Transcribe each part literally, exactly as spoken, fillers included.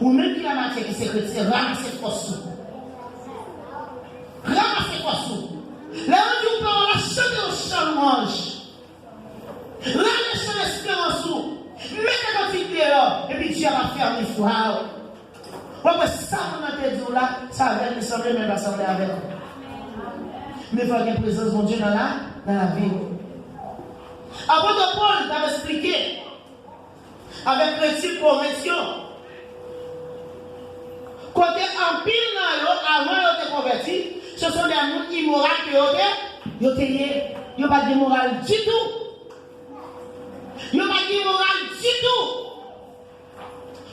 Ou menm ki la maten ki se kretyen, ranmase fòs ou. Ranmase fòs ou. Lè yo di w pawòl la, chante yon chan lwanj. Rale chan esperans ou. Mete kantik deyò, epi Dye ap afèmi fwa w. W ap wè sa moun nan te di w la, sa avè l li sanble, men l pa sanble avè l. Men fò gen prezans Bondye nan la, nan lavi w. Apot Pòl t ap esplike avèk kretyen Korent yo. Kote anpil nan yo, avan yo te konvèti, se son de moun imoral ke yo te, yo te ye. Yo pa t gen moral ditou. Yo pa t gen moral ditou.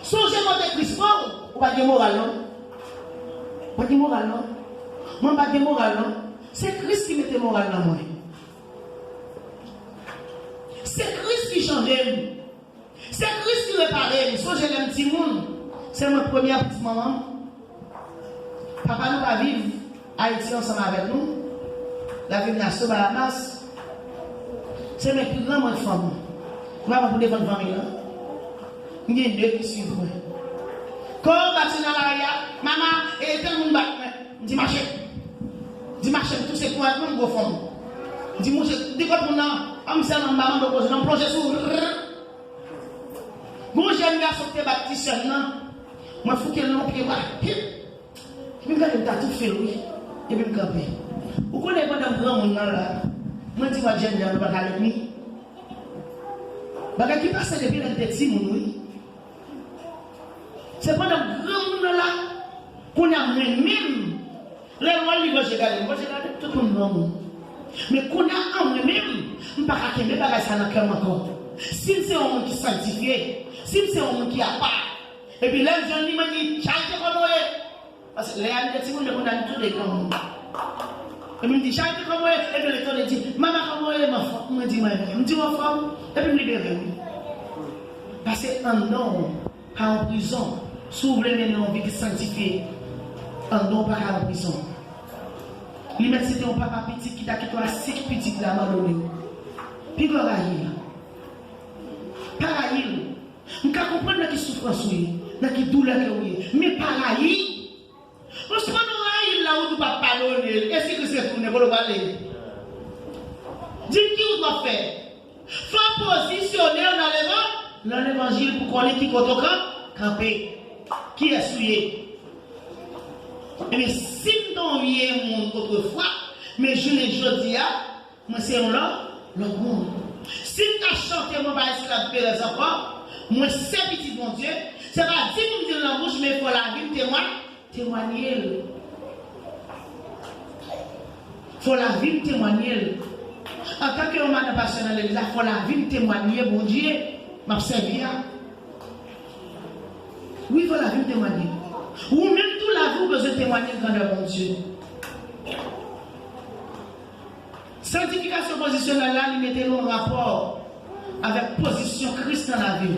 Sonje kote Kris pran w, ou pa t gen moral non. Ou pa t gen moral non. Mwen pa t gen moral non. Se Kris ki mete moral nan mwen. Se Kris ki chanje m. Se Kris ki repare m. Sonje lè m timoun, se mwen premye pitit manman m. Papa nou pa viv Ayiti ansanm avèk nou. L ap viv Nassau, Bahamas. Se mwen ki gran mwen fanm. Mwen pa pou defann fanmi lan. M gen de ki swiv mwen. Kò yo bat nan lari a, mama, e tèl moun bat mwen. M di mache. M di mache, m touse kou ak menm gwo fanm. M di mouche, m di kot moun nan, an m sèlman m pa mande w koze non, m plonje sou. Gon jèn gason ki te bat ti sè m nan, mwen fouke l nan pye bwa. Hip! Epi m gade m ta tou fè l wi. Epi m kanpe. Ou konnen pandan m granmoun nan la, mwen di mwen jèn jan nou pa ka lèt ni. Bagay ki pase depi lè n te timoun wi. Se pandan m granmoun nan la, kounye a mwen menm, lè l wè l li vanje gade m, vanje gade m, tout moun granmoun. Men kounye a an mwen menm, m pa ka kenbe bagay sa nan kè m ankò. Si m se yon moun ki sanktifye, si m se yon moun ki apa, epi lè m jwenn li, mwen di, Charite kòman w ye? Paske lè a m te timoun, men kounye a m tou de granmoun. Epi m di, Charite kòman w ye? Epi l retounen di, Mama kòman w ye? M anfòm. Mwen di, Mwen, m di w anfòm? Epi m libere wi. Paske anndan w pa yon prizon. Si w vle mennen yon vi ki sanktifye, anndan w pa ka yon prizon. Li mèt se te yon papa pitit ki ta kite w a sik pitit la abandone w. Piga w rayi l. Pa rayi l. M ka konprann nan ki soufrans ou ye, nan ki doulè ke w ye, men pa rayi. Paske pandan w rayi l la, ou di w p ap padone l. E si Kris retounen, kote w prale? Di m ki wout w ap fè. Fò w pozisyone w nan levan-, nan levanjil pou konnen ki kote w kan-, kanpe. Kiyès ou ye? Ebyen, si m te yon vye moun otrefwa, men jounen jodi a, mwen se yon lòt, lòt moun. Si m ka chante mwen pa esklav perèz ankò, mwen se pitit Bondye, se pa di pou m di l nan bouch, men fò lavi m temwa-, temwanye l. Fò lavi m temwanye l. Antanke yon madan pastè nan legliz la, fò lavi m temwanye Bondye m ap sèvi a. Wi, fò lavi m temwanye. Ou menm tou, lavi w bezwen temwanye grandè Bondye. Sanktifikasyon pozisyonèl la, li mete nou an rapò avèk pozisyon Kris nan lavi w.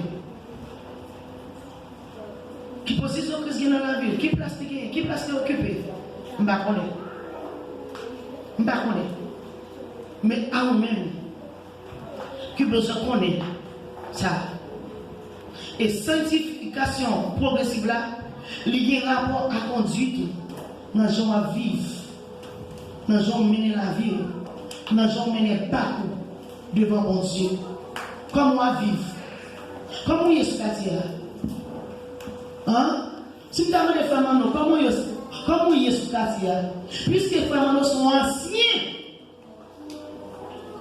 Ki pozisyon Kris gen nan lavi w? Ki plas li genyen? Ki plas li okipe? M pa konnen. M pa konnen. Men a ou menm ki bezwen konnen sa. E sanktifikasyon pwogresiv la, li gen rapò a konduit ou nan jan w ap viv, nan jan w mennen lavi w, nan jan w mennen bak ou devan Bondye. Kòman w ap viv? Kòman w ye sou katye a? An? Si m ta mande frè Manno, kòman w ye, kòman w ye sou katye a? Piske frè Manno se yon ansyen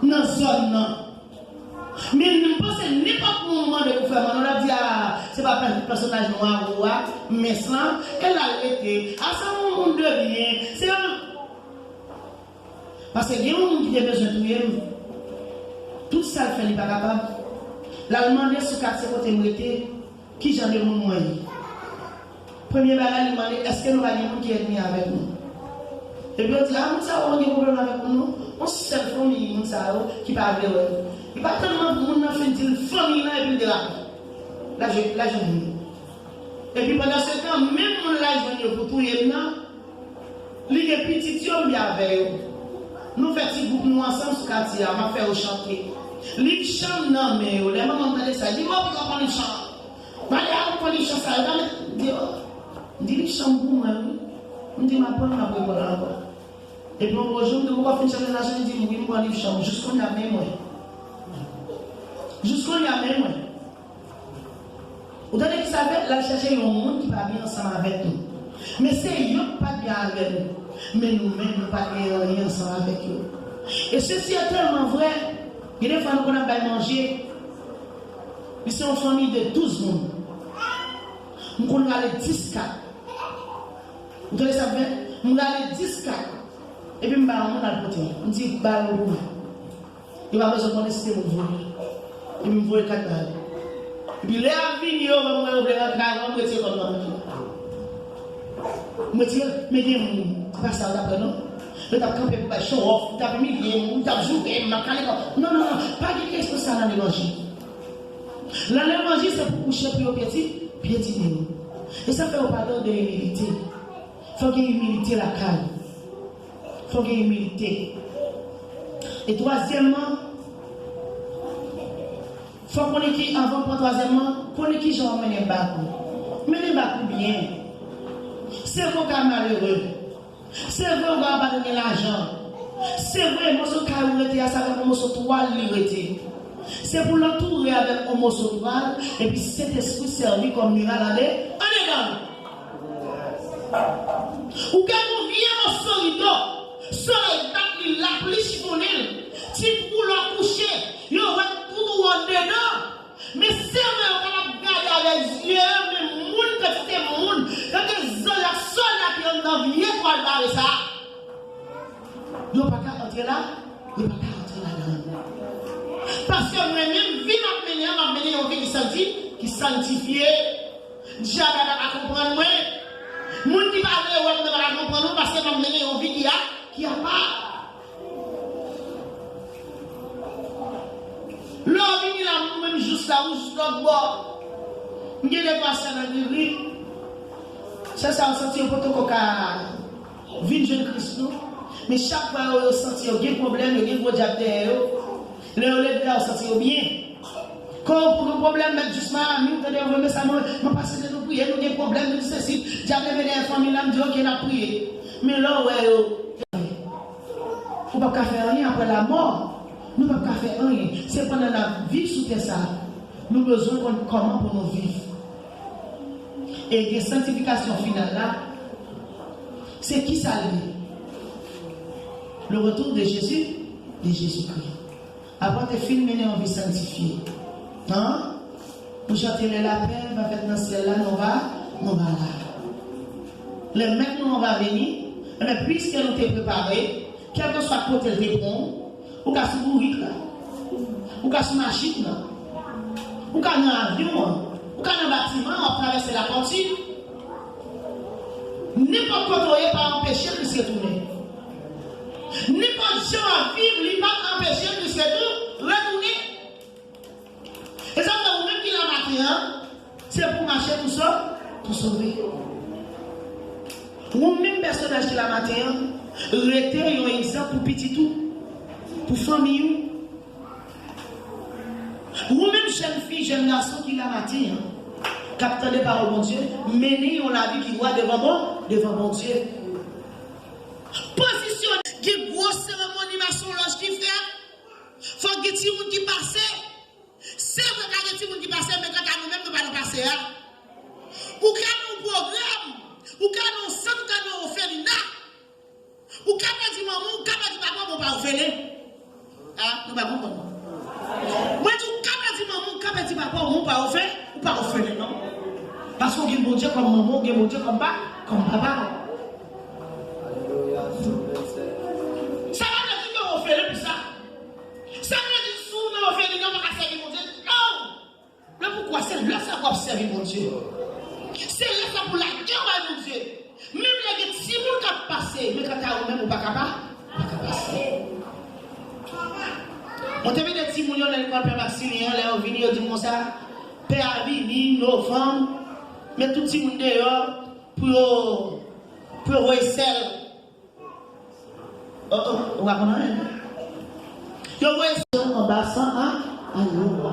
nan zòn nan. Men m panse nenpòt moun ou mande pou frè Manno, l ap di, a, se pa pè-, pèsonaj nwa ou a, mens lan, e l al rete. A, se yon moun de byen, se yon. Paske gen yon moun ki te bezwen touye m. Tout sa l fè, li pa kapab. L al mande sou katye kote m rete, ki jan de moun mwen ye. Premye bagay, li mande, èske nou pa gen moun ki ènmi avèk nou? Epi yo di, a, moun sa yo pa gen pwoblèm avèk nou, non. Yon sèl fanmi moun sa yo ki pa vle wè nou. Li pa tèlman moun nan fin di l fanmi lan epi l derape. L al jwenn, l al jwenn moun. Epi pandan se tan, menm moun l al jwenn yo pou touye m nan, li gen pitit yo, m byen avè yo. Nou fè ti gwoup nou ansanm sou katye a, m ap fè yo chante. Liv chan m nan men yo. Lè manman m tande sa, li di, "Mwen poko konn liv chan." Valè a konn liv chan sa yo, ta met deyò. di liv chanm pou mwen, wi. M di, "M ap pran, m ap reprann ankò." Epi yon gwo jou, m di, "Ou poko fin chèche lajan?" Li di, "Wi, m pran liv chanm." Jis kounye a, men mwen. Jis kounye a, men mwen. Ou tande ki sa l fè? L al chèche yon moun ki pa byen ansanm avèk nou. Men se yo k pa t byen avè nou. Men nou menm, nou pa t gen anyen ansanm avèk yo. E sesi a tèlman vrè, gen de fwa nou konn ap bay manje. Li se yon fanmi de douz moun. M konn rale dis kat. Ou tande sa m fè? M rale dis kat. Epi m ba yon moun al pote. M di, "Ba yo pou mwen." Yo pa bezwen konnen si se mwen k voye. Epi m voye kat ba yo. Epi lè y ap vini, yo wè m, wè yo vle rantre avan m, retire kòb nan men yo. M retire, men gen moun, se pa sa yo t ap wè non. Yo t ap kanpe pou bay show off, yo t ap imilye m, yo t ap joure m, m ap kale kò. Non, non, non, pa gen kesyon sa nan levanjil. Nan levanjil, se pou kouche pou yo pyeti-, pyetine yo. E sa fè yo pale w de imilite. Fò gen imilite lakay ou. Fò gen imilite. E twazyèmman, fò konnen ki, anvan w pran twazyèmman, konnen ki jan w ap mennen bak ou. Mennen bak ou byen. Se vre w ka malere. Se vre w ka pa gen lajan. Se vre, moso kay ou rete a, se avèk yon moso twal li rete. Se pou l antoure avèk yon moso twal, epi Sentespri sèvi kòm miray andedan. Ou gen yon vye moso rido, solèy bat li, lapli chifonnen l, ti twou lè w kouche, yo wè tout ou andedan. Men se vre yo kapab gade avèk zye yo, men moun, kantite moun, kantite zanj ak sòlda ki anndan vye twal bare sa a, yo pa ka antre la, yo pa ka antre ladan l. Paske mwen menm, vi m ap mennen an, m ap mennen yon vi ki sankti-, ki sanktifye. Dyab la pa ka konprann mwen. Moun ki pa vle wè m nan pa ka konprann mwen, paske m ap mennen yon vi ki a, ki apa. Lè w vini la, ou menm jous la, ou jous lòt bò. M gen de twa sè nan legliz. Sè sa yo santi yo potoko ka vin jwenn Kris non. Men chak fwa yo, yo santi yo gen pwoblèm, yo gen gwo dyab dèyè yo. Lè yo leve la, yo santi yo byen. Kan yo pou gen pwoblèm, mèt jous Miami, ou tande yo voye mesaj, mwen, mwen pase de nou priye, nou gen pwoblèm, nou di sesi, dyab leve dèyè fanmi la, m di, "Oke, n ap priye." Men lè w wè yo, ou p ap ka fè anyen apre lamò. Nou p ap ka fè anyen. Se pandan n ap viv sou tè sa a, nou bezwen konn kòman pou nou viv. E gen sanktifikasyon final la, se ki sa l ye? Le retour de Jésus, de Jésus-Christ. Apre w te fin mennen yon vi sanktifye. An? Pou chante lè lapè va fèt nan syèl la, nou va, nou va la. Lè mèt nou an va vini, enben, piske nou te prepare, kèlkeswa kote l te pran w, ou ka sou bourik la, ou ka sou machin nan, ou ka nan avyon an, ou ka nan batiman an, w ap travèse latòti. Nenpòt kote w ye pa anpeche Kris retounen. Nenpòt jan w ap viv, li p ap anpeche Kris retou-, retounen. E sa fè ou menm ki la maten an, se pou w mache pou so-, pou sove. Ou menm pèsonaj ki la maten an, rete yon egzanp pou pitit ou, pou fanmi ou. Ou menm jèn fi, jèn gason ki la maten an, k ap tande pawòl Bondye, mennen yon lavi ki dwat devan Bon-, devan Bondye. Pozisyone, gen gwo seremoni masonlòj ki fèt. Fòk gen timoun ki pase. Se vre ka gen timoun ki pase, men kanta nou menm, nou pa nan pase a. Ou ka nan yon pwogram, ou ka nan yon sant, ou ka nan yon òfelina. Ou ka pèdi manman, ou ka pèdi papa, men ou pa òfelen. A, nou pa konprann. Mwen di, ou ka pèdi manman, ou ka pèdi papa, men ou pa òfe-, ou pa òfelen, non. Paske ou gen Bondye kòm manman, ou gen Bondye kòm pa-, kòm papa. Sa pa vle di ke ou òfelen pou sa. Sa vle di, si w nan òfelina, ou pa ka sèvi Bondye. Non! Men poukwa se lè sa pou w ap sèvi Bondye? Se lè sa pou w lage w bay Bondye. Menm lè gen timoun k ap pase, men kanta ou menm, ou pa ka pa, ou pa ka pase. Mwen te mete timoun yo nan lekòl Pè Maksimyen an, lè yo vini, yo di m konsa, Pè a vini novanm, met tout timoun deyò pou yo, pou yo voye sèl. Oh, oh, ou pa konn anyen. Yo voye sèl anba san a, a yo.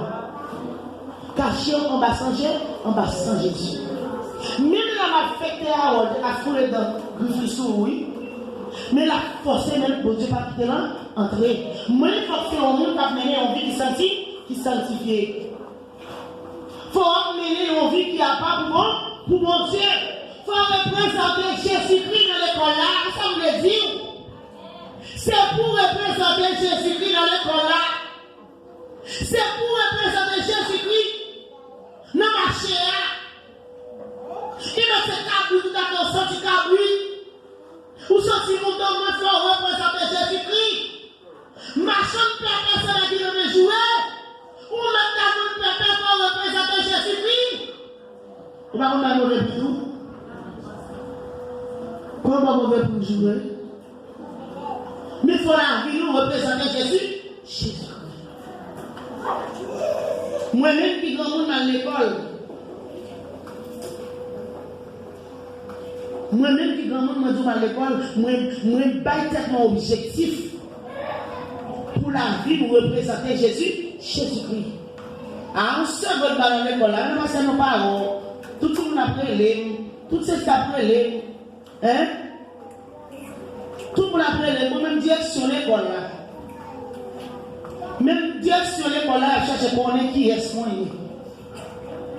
Kache w anba san Je-, anba san Jezi. Menm lè m ap afekte Harold, te ka foule dan grifri sou ou, wi. Men l ap fòse, men Bondye p ap kite l antre. Mwen, fòk se yon moun k ap mennen yon vi ki santi, ki sanktifye. Fò w ap mennen yon vi ki apa pou Bon, pou Bondye. Fò w reprezante Jezikri nan lekòl la. Sa m vle di w, se pou w reprezante Jezikri nan lekòl la. Se pou w reprezante Jezikri nan mache a. Gen lòt se kabrit, ou ta fè w santi kabrit. Ou santi mouton, men fò w reprezante Jezikri. Machann pèpè se nèg ki renmen joure. Ou mèt ta vann pèpè, fò w reprezante Jezikri. Ou pa konn bay move pri tou? Kòman w ba move pri w joure? Men fò lavi nou reprezante Jezi. Jezikri. Mwen menm ki granmoun m al lekòl. Mwen menm ki granmoun, mwen di w m al lekòl, mwen, mwen bay tèt mwen objektif pou lavi m reprezante Jezi, Jezikri. A, yon sèl vòt ba nan lekòl la, nan pase nou pawòl, tout moun ap rele m, tout se ap rele m, en? Tout moun ap rele m, mwen menm direksyon lekòl la. Menm direksyon lekòl la, y ap chèche konnen kiyès mwen ye.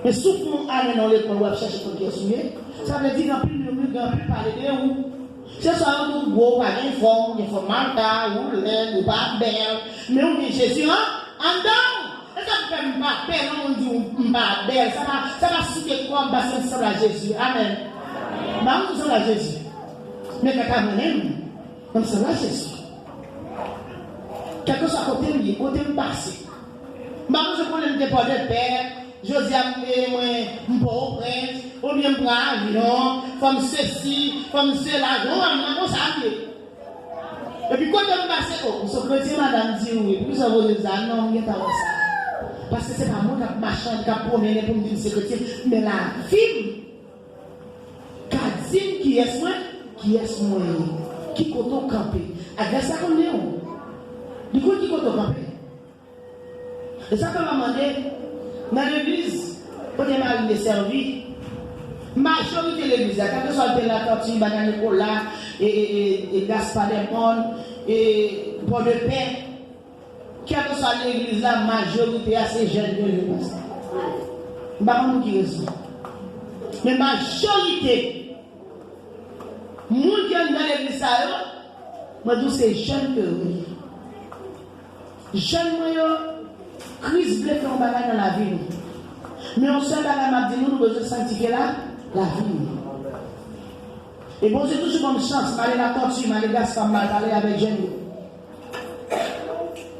Men si w fè yon ane nan lekòl, w ap chèche konn kiyès ou ye. Sa vle di gen anpil murmure, gen anpil pale de ou. Se sa yo di w gwo, ou pa gen fòm, ou gen fòm malta, ou lèd, ou pa bèl. Men ou gen Jezi an, anndan w. E sa k fè m pa pè lè moun di w m pa bèl. Sa pa, sa pa soute kò m paske m sanble a Jezi. Amèn. M pa konn si m sanble a Jezi. Men kaka mwen menm, mwen sanble a Jezi. Kèlkeswa kote m ye, kote m pase. M pa bezwen konnen m te Pòdepè, jodi a m, e, mwen, m Pòtoprens, oubyen m pran avyon, fò m sesi, fò m sela, jan m nan konsa m ye. Epi kote m pase, o, m se kretyen, madanm di wi, poukisa w poze m sa? Non, m gentan wè sa. Paske se pa mwen k ap mache, k ap pwomennen pou m di m se kretyen, men lavi m ka di m kiyès mwen, kiyès mwen ye, ki kote w kanpe. Adrès la konnen w. Li konn ki kote w kanpe. E sa fè m ap mande, nan legliz kote mari m te sèvi, majorite legliz la, kèlkeswa l te Latortue, Banyanicolas, e, e, e, e Gaspard Desmonts, e Pòdepè, kèlkeswa legliz la, majorite a se jèn yo ye, pastè. M pa konn pou ki rezon. Men majorite moun ki anndan legliz sa yo, mwen di w se jèn ke yo ye. Jèn mwen yo, Kris vle fè yon bagay nan lavi nou. Men yon sèl bagay m ap di nou, nou bezwen sanktifye la, lavi nou. E Bondye toujou ban m chans, m ale Latortue, m ale Gaspard, m al pale avèk jèn yo.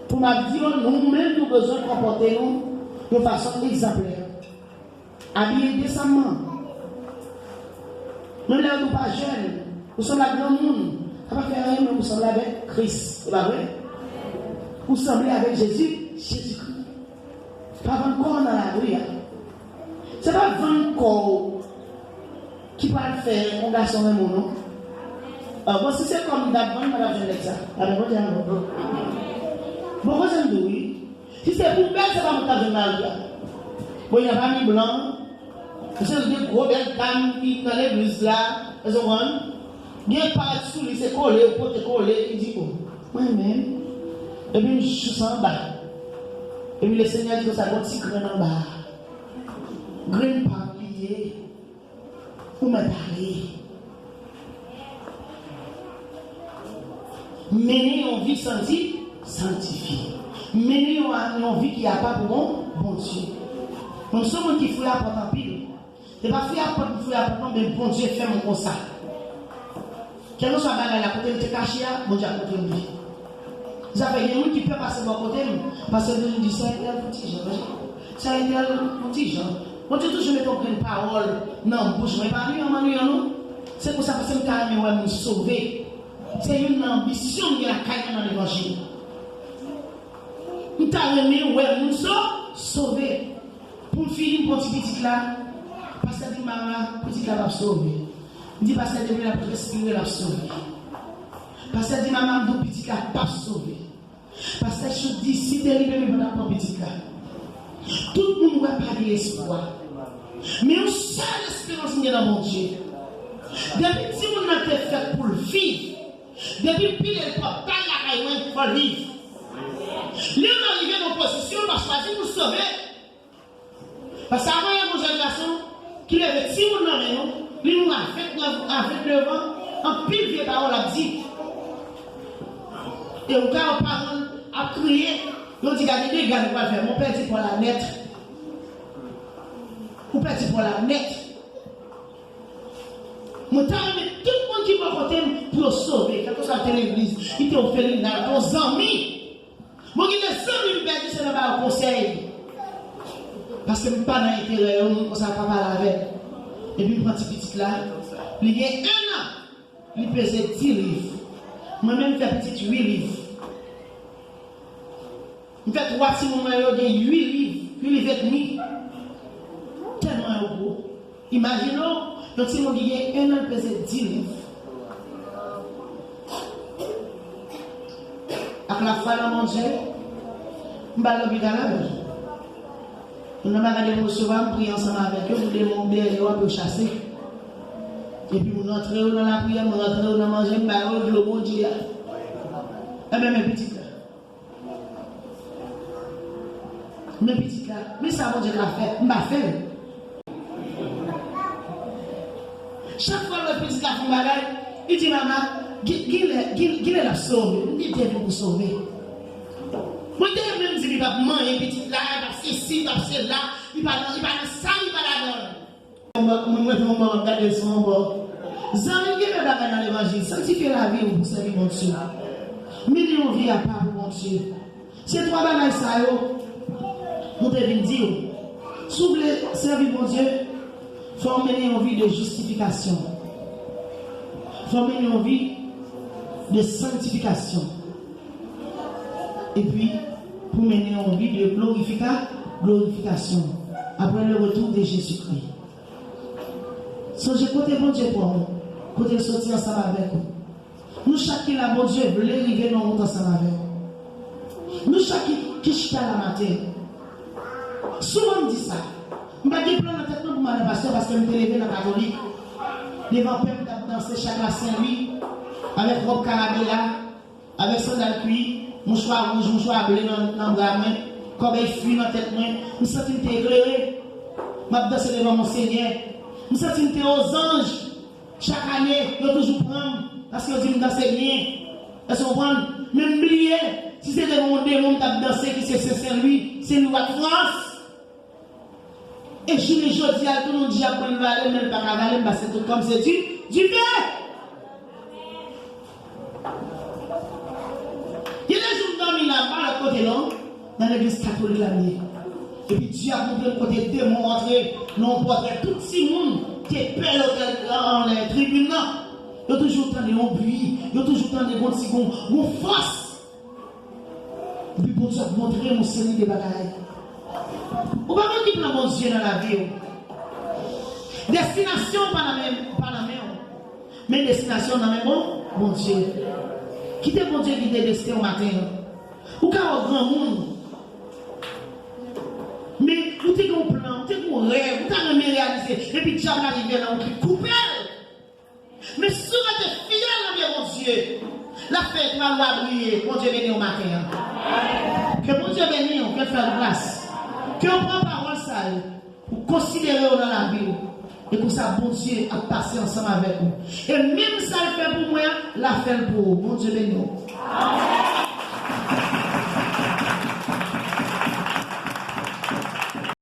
Pou m ap di yo, nou menm nou bezwen konpòte nou yon fason egzanplè. Abiye desanman. Menm lè yo di w pa jèn, ou sanble ak granmoun, sa pa fè anyen, men ou sanble avèk Kris, se pa vre? Ou sanble avèk Jezi, Jezikri. Pa vann kò w nan lari a. Se pa vann kò w ki pral fè yon gason renmen w, non. Ah, bon, si se kò m t ap vann, m pa t ap jwenn nèg sa. Amèn, Bondye a bon. Bon, kote m di w, wi. Si se pou bèl, se pa mwen k t ap jwenn mari a. Bon, y a pa ni blan. Se de gwo bèl dam ki nan legliz la. Èske w konprann? Gen parèt sou li, se kole, yo pote kole, ki di, o, mwen menm. Epi m jis anba. Epi Lesenyè di konsa, gon ti grenn anba a. Grenn pa bliye. Ou mèt ale. Mennen yon vi santi, sanktifye. Mennen yon, yon vi ki apa pou bon Bondye. Mwen se yon moun ki fouye apòt anpil. Se pa fouye apòt m fouye apòt non, men Bondye fè m konsa. Kèlkeswa bagay la, kote l te kache a, Bondye ap montre m li. Sa fè gen moun ki pè pase bò kote m, paske yo toujou di, sè entèl yon ti jan, sè entèl yon ti jan. Bondye toujou mete yon grenn pawòl nan bouch mwen, e pa annuyan m annuyan non. Se konsa paske m ta renmen wè moun sove. Se youn nan anbisyon m gen lakay mwen nan levanjil. M ta renmen wè moun so, sove. Pou m fini, m pran ti pitit la. Pastè di m, mama, pitit la p ap sove. M di pastè Debre l ap respire, l ap sove. Pastè di mama, m di w pitit la p ap sove. Pastè Chouk di si te rive m, m pa t ap pran pitit la. Tout moun wè pa gen espwa. Men yon sèl esperans m gen nan Bondye. Depi timoun nan te fèt pou l viv, depi l pile l pòtay lakay mwen, fò l viv. Lè m rive nan pozisyon, l pa chwazi pou l sove. Paske avan yè, gon jèn gason ki leve timoun nan men nou, li mouri a vennèf, a vennèf an, anpil vye pawòl ap di. E ou ka wè paran ap kriye, yo di, "Gade dega nou pral fè, men w pèdi pa w la nèt." Ou pèdi pa w la nèt. Mwen ta renmen tout moun ki bò kote m pou yo sove, kèlkeswa l te legliz, li te ofelina, l te yon zanmi. Mwen gen de zanmi m pèdi, se nan ba yo konsèy. Paske m pa nan enterè yo, moun konsa pa pale avè m. Epi m pran ti pitit la, li gen en an, li peze dis liv. Mwen menm m fè pitit uit liv. M fè twa timoun mwen yo gen uit liv, uit liv edmi. Tèlman yo gwo. Imajine w, yon timoun ki gen en an, l peze dis liv. Ak lafwa nan Bondye, m pa al lopital avè l. Moun nan pa gade m resevwa, m priye ansanm avèk yo, pou demon dèyè yo ap yo chase. Epi m rantre yo nan lapriyè, m rantre yo nan manje, m ba yo dlo Bondye a. Ebyen, men pitit la. Men pitit la, men sa Bondye ka fè, m pa fè l. Chak fwa m wè pitit la fè yon bagay, li di, "Mama, gen, gen lè, gen, gen lè l ap sove." M di, "Depi pou sove." Mwen te menm di, "Li p ap manyen pitit la, li p ap sesi, li p ap sela, li pa nan, li pa nan sa, li pa ladan." Mwen, mwen, mwen, mwen, mwen gade l sou yon bò. Zanmi m, gen bèl bagay nan levanjil. Sanktifye lavi w pou sèvi Bondye. Mennen yon vi apa pou Bondye. Se twa bagay sa yo, nou te vin di w. Si w vle sèvi Bondye, fò w mennen yon vi de jistifikasyon. Fò w mennen yon vi de sanktifikasyon. Epi, pou mennen yon vi de glorifika-, glorifikasyon. Après le retour de Jésus-Christ. Sonje kote Bondye pran w, kote l soti ansanm avèk ou. Nou chak ki la, Bondye vle rive nan wont ansanm avè w. Nou chak ki, ki chita la maten. Souvan m di sa. M pa t gen plan nan tèt mwen pou m al nan pastè paske m te leve nan katolik. Devan pè m t ap danse chak la Sen Lwi avèk wòb karabela. Avèk sandal kwi, mouchwa wouj, mouchwa ble nan, nan bra mwen, kòbèy fwi nan tèt mwen, m santi m te eklere. M ap danse devan Monsenyè. M santi m te ozanj. Chak ane, yo toujou pran m, paske yo di m danse byen. Èske w konprann? Men m bliye, si se te yon demon m t ap danse ki se Sen Sen Lwi, Sen Lwi ak Frans. E jounen jodi a, tout moun di y ap pran vale m, men l pa ka vale m, paske tout kòm se di, dife. Gen de jou m dòmi la, m pa lòt kote non, nan legliz katolik la m ye. Epi Dye ap montre m kote demon antre nan yon pòtrè tout timoun te pè lotèl, anlè tribin nan. Yo toujou tande yon bri, yo toujou tande yon ti gon, yon fòs. Epi Bondye ap montre m yon seri de bagay. Ou pa konn ki plan Bondye nan lavi w. Destinasyon w pa nan men, pa nan men w. Men destinasyon w nan men bon, Bondye. Kite Bondye gide desten w maten an. Ou ka wè granmoun. Men ou te gen yon plan, ou te gen yon rèv, ou ta renmen reyalize. Epi dyab la rive nan wout li, koupe l. Men si w rete fidèl nan pye Bondye, l ap fè etwal ou a briye. Bondye beni w maten an. Ke Bondye beni w, ke l fè w gras. Ke w pran pawòl sa yo, ou konsidere yo nan lavi w. E konsa, Bondye ap pase ansanm avèk ou. E menm sa l fè pou mwen an, l a fè l pou ou. Bondye beni w.